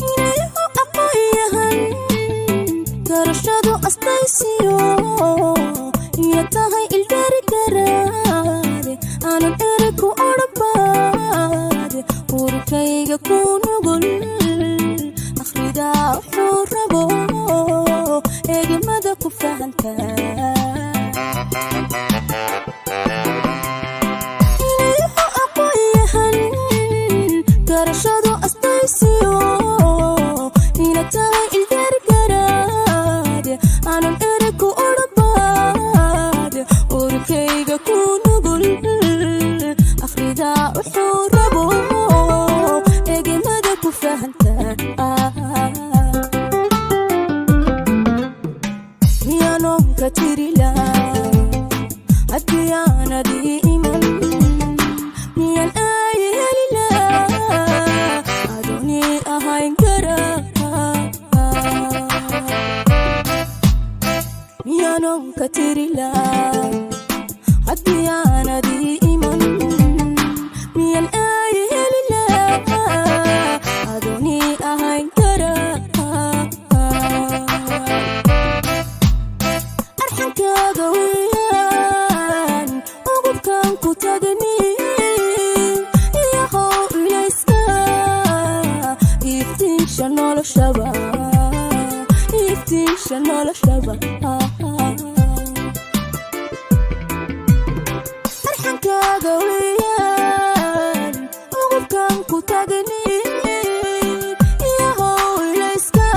Inayhu aqoonyahan garashadu astaysiyo iyo tahay ildheeri garaade, aanan eri ku odhanbaade, urkayga ku nugul akhridaa wuxuu rabo, eegmada ku fahantaa. Inayhu aqoonyahan garashadu astaysiyo ina tahay ildheeri garaade, aanan eri ku odhanbaade, urkayga ku nugul akhridaa wuxuu rabo, eegmada ku fahantaa. Miyaanoonka tirila haddii aanad ii iman? Miyaan aayi helila adoonii ahayn kara? Miyaanoonka tirila haddii aanad ii iman? Miyaan aayi helila adoonii ahayn kara? Arxankaaga weeyaan ugubkan ku tagni iyahow ilayska iftiinsha noloshaba, iftiinsha noloshaba. Arxankaaga weeyaan ugubkan ku tagni iyahow ilayska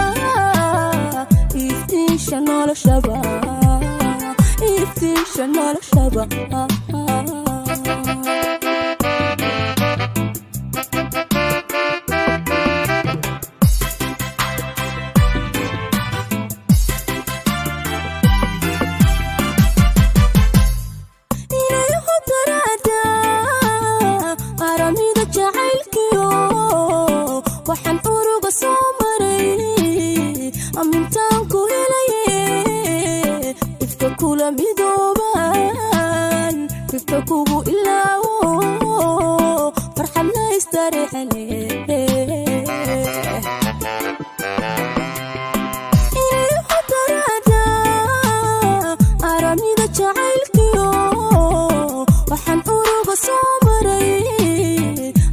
iftiinsha noloshaba, iftiinsha noloshaba. Inayhu daraada aramida jacaylkiyo waxaan uruga soo maray amintaan ku helaye, ifka kula midoobaan ifka kugu ilaawo, farxad la isdareexele. Inayhu daraada aramida jacaylkiyo waxaan uruga soo maray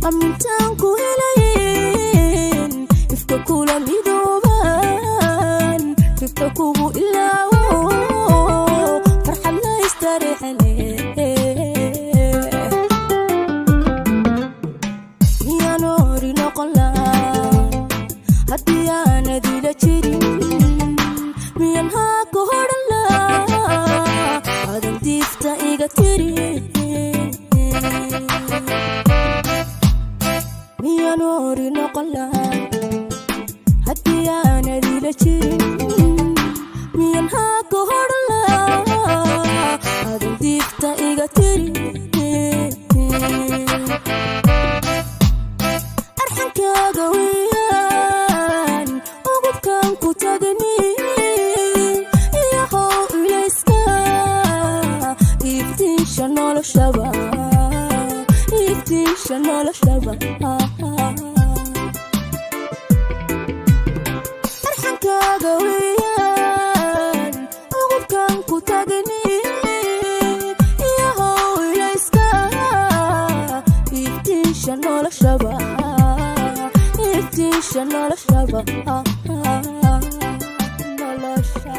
amintaan ku helayen, ifka kula midoobaan ifka kugu ilaawo, farxad la isdareexele. Miyaan ori noqon lahaa haddii aanad ila jirin? Miyaan haa ku hodhan lahaa adan diifta iga tiri? Miyaan ori noqon lahaa haddii aanad ila jirin? Miyaan haa ku hodhan lahaa adan diifta iga tiri? Arxankaaga weeyaan ugubkan ku tagni iyahow ilayska iftiinsha noloshaba, iftiinsha noloshaba. Arxankaaga weeyaan ugubkan ku tagni iyahow ilayska iftiinsha noloshaba, iftiinsha noloshaba, nolosha.